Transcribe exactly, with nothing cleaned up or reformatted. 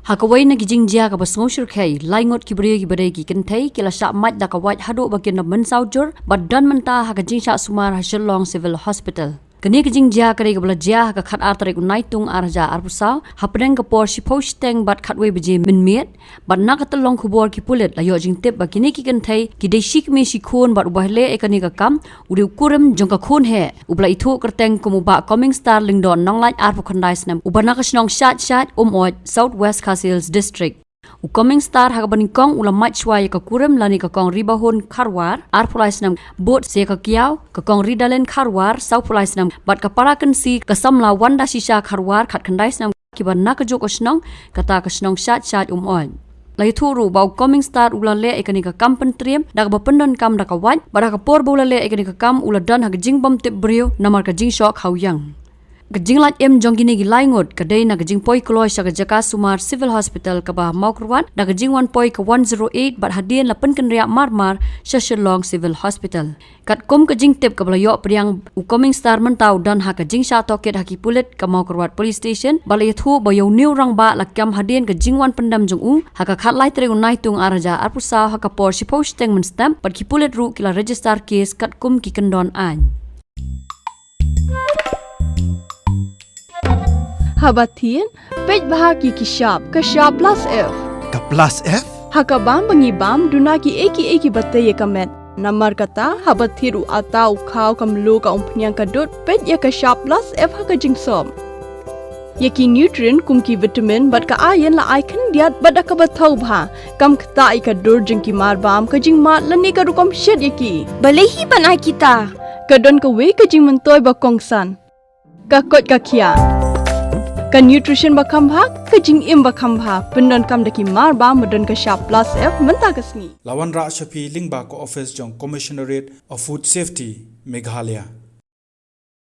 Ha kawei na ki jingjia kaba sngewsyrkhei, lai ngut ki briew kiba dei ki kynthei ki la shah mait da ka wait haduh ba kin da mynsaw jur bad don mynta ha ka jingshah sumar ha Shillong Civil Hospital. Kane ka jingjia ka dei kaba la jia ha ka khatar tarik u Naitung ar hajar arphew saw, hapdeng ka por shiphew shiteng bad khatwei baje mynmiet, bad na ka tyllong khubor ki pulit la ïoh jingtip ba kine ki kynthei ki dei shi kmie shi khun bad uba leh ïa kane ka kam u dei u kurim jong ka khun heh uba la ithuh kyrteng kum u Bah Coming Star Lyngdoh Nonglait arphew khyndai snem, uba na ka shnong Shaid Shaid Umoit, South West Khasi Hills District. U Coming Star ha kaba nyngkong u la mait shuwa ïa ka kurim lane ka kong Ribahun Kharwar arphew lai snem, bud sa ïa ka kiaw ka kong Ridalin Kharwar sawphew lai snem, bad ka para kynsi ka samla Wanda Shisha Kharwar khatkhyndai snem, kiba na kajuh ka shnong, kata ka shnong Shaid Shaid Umoit. La ïathuh ruh ba u Coming Star u la leh ïa kane ka kam pyntriem da kaba pyndonkam da ka wait, bad ha ka por ba u la leh ïa kane ka kam u la don ha ka jingbymtip briew namar ka jingshoh khawïang. Ka jinglait im jong kine ki lai ngut ka dei na ka jingpoi kloi sha ka jaka sumar Civil Hospital kaba Mawkyrwat da ka jingwan poi ka one zero eight, bad hadien la pynkynriah mar mar sha Shillong Civil Hospital. Katkum ka jingtip kaba la ïoh pdiang, u Coming Star mynta u don ha ka jingshah tohkit ha ki pulit ka Mawkyrwat Police Station, bad la ïathuh ba ïa une u rangbah la kem hadien ka jingwan pyndem jong u ha ka khatlai tarik u Naitung ar hajar arphew saw ha ka por shiphew shiteng mynstep, bad ki pulit ruh ki la register case katkum ki kyndon aiñ. Haba thied, peit bha ki ki shap, ka shap plus F. Ka plus F? Ha ka bam ba ngi bam, duna ki ei ki ei kiba tei ïa ka met. Namar kata, haba thied u atta, u khaw, ka mluh, ka umphniang, ka dud, peit ïa ka shap plus F ha ka jingsop. Ïa ki nutrient kum ki vitamin bad ka iron la ai khyndiat bad da kaba thaw bha. Kam ktah ïa ka dur jong ki mar bam, ka jingmad lane ka rukom shet ïa ki. Balei hi ban ai kita? Ka don kawei ka jingmyntoi ba kongsan. Ka koit ka khiah. Ka nutrition ba kham bha, ka jingim ba kham bha. Pyndonkam da ki mar bam ba don ka shap plus F mynta ka sngi. La wanrah sha phi lyngba ka office jong Commissionerate of Food Safety, Meghalaya.